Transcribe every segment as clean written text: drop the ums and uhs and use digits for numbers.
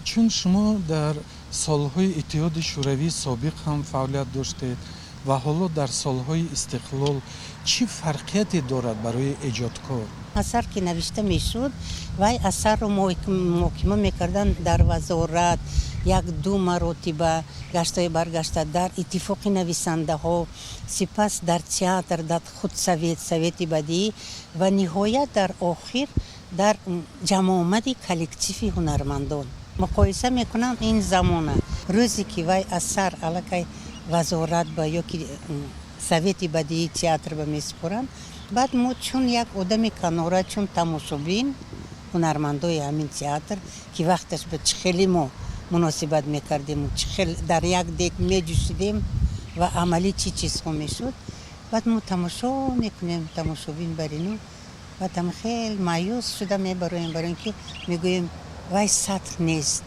Чун шумо дар солҳои Иттиҳоди Шӯравии собиқ ҳам фаъолият доштед ва ҳоло дар солҳои истиқлол, чӣ фарқияте дорад барои эҷодкор? Асар ки навишта мешуд, вай асарро муҳокима мекарданд дар вазорат, як ду маротиба гаштаю баргашта, дар иттифоқи нависандаҳо, сипас дар театр, дар худсовет, совети бадиӣ, ва ниҳоят дар охир дар ҷамъомади коллективи ҳунармандон. Муқоиса мекунам ин замона: рӯзе ки вай асар аллакай вазорат ба ё ки совети бадиии театр ба месупоранд, баъд мо чун як одами канора, чун тамошобин, ҳунармандои ҳамин театр, ки вақташ ба чӣ хеле мо муносибат мекардему, чӣ хел дар як дег меҷӯшидем ва амалӣ чӣ чизҳо мешуд, баъд мо тамошо мекунем, тамошобин бар ину, баъд ҳам хел маъюс шуда мебароем, барои ин ки мегӯем, вай сатҳ нест,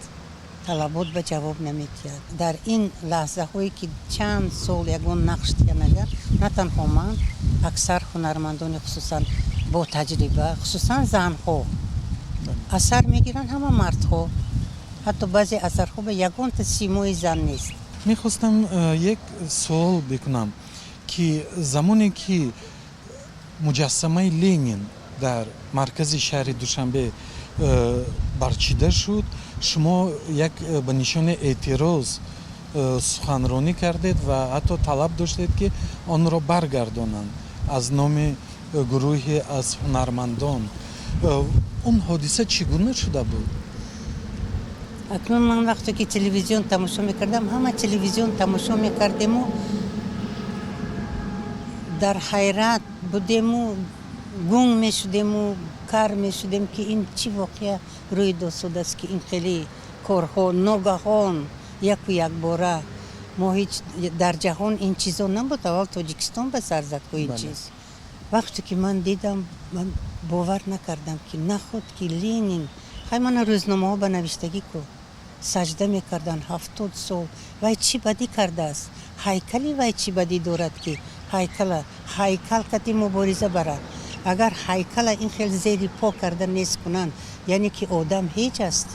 талабот ба ҷавоб наметиҳад. Дар ин лаҳзаҳое ки чанд сол ягон нақш тиянагар, на танҳо ман, аксар ҳунармандони, хусусан бо таҷриба, хусусан занҳо асар мегиранд, ҳама мардҳо, ҳатто баъзе асарҳо ба ягонта симои зан нест. Мехостам як суол бикунам, ки замоне ки муҷассамаи Ленин дар маркази шаҳри Душанбе барчида шуд, шумо як ба нишони эътироз суханронӣ кардед ва ҳатто талаб доштед, ки онро баргардонанд аз номи гурӯҳе аз ҳунармандон. Он ҳодиса чӣ гуна шуда буд? Акнун ман вақте ки телевизион тамошо мекардам, ҳама телевизион тамошо мекардему, дар ҳайрат будему, гунг мешудему, кар мешудем, ки ин чӣ воқеа рӯй дод, ки ин хеле корҳо ногаҳон, яку якбора. Мо ҳеҷ дар ҷаҳон ин чизо набуд, аввал Тоҷикистон ба сар зад ку ин чиз. Вақте ки ман дидам, ман бовар накардам, ки наход ки Ленин, хай, мана рӯзномаҳо ба навиштагӣ ку, саҷда мекарданд 70 сол. Вай чӣ бадӣ кардааст? Ҳайкали вай чӣ бадӣ дорад, ки ҳайкала, ҳайкал кати мубориза барад? Агар ҳайкала ин хел зери по карда нест кунанд, яъне ки одам ҳеҷ аст.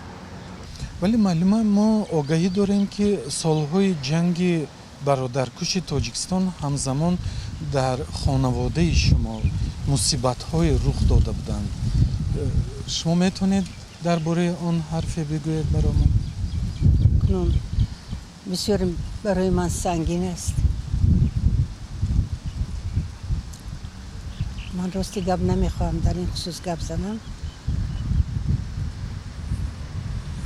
Вале, муаллима, мо огаҳӣ дорем, ки солҳои ҷанги бародаркуши Тоҷикистон ҳамзамон дар хонаводаи шумо мусибатҳое рух дода буданд. Шумо метавонед дар бораи он ҳарфе бигӯед баромон? Кунун бисёр барои ман сангин аст. Ман рости гап намехоҳам дар ин хусус гап занам,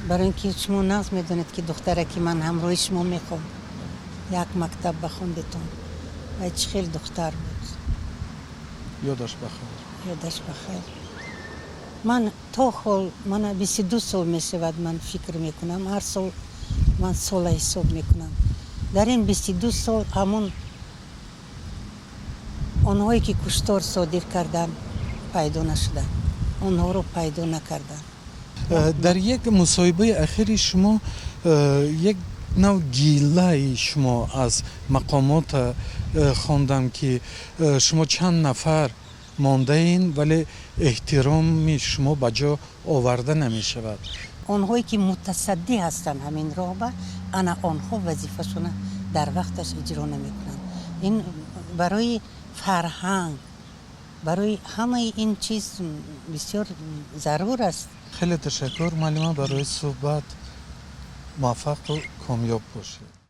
барои ин ки шумо нағз медонед, ки духтараки ман ҳамроҳи шумо мехонд, як мактаб бахондетон. Вай чӣ хел духтар буд! Ёдаш бахайр. Ёдаш бахайр. Ман то ҳол, мана 22 сол мешавад, ман фикр мекунам, ҳар сол ман сола ҳисоб мекунам, дар ин 22 сол ҳамун онҳое ки куштор содир карданд, пайдо нашуданд, онҳоро пайдо накарданд. Дар як мусоҳибаи ахири шумо як нав гилаи шумо аз мақомот хондам, ки шумо чанд нафар мондаин, вале эҳтироми шумо ба ҷо оварда намешавад. Онҳое ки мутасаддӣ ҳастанд ҳамин роҳба, ана онҳо вазифашона дар вақташ иҷро намекунанд. Ин барои фарҳанг, барои ҳамаи ин чиз бисёр зарур аст. Хеле ташаккур, муаллима, барои суҳбат. Муваффақу комёб бошед.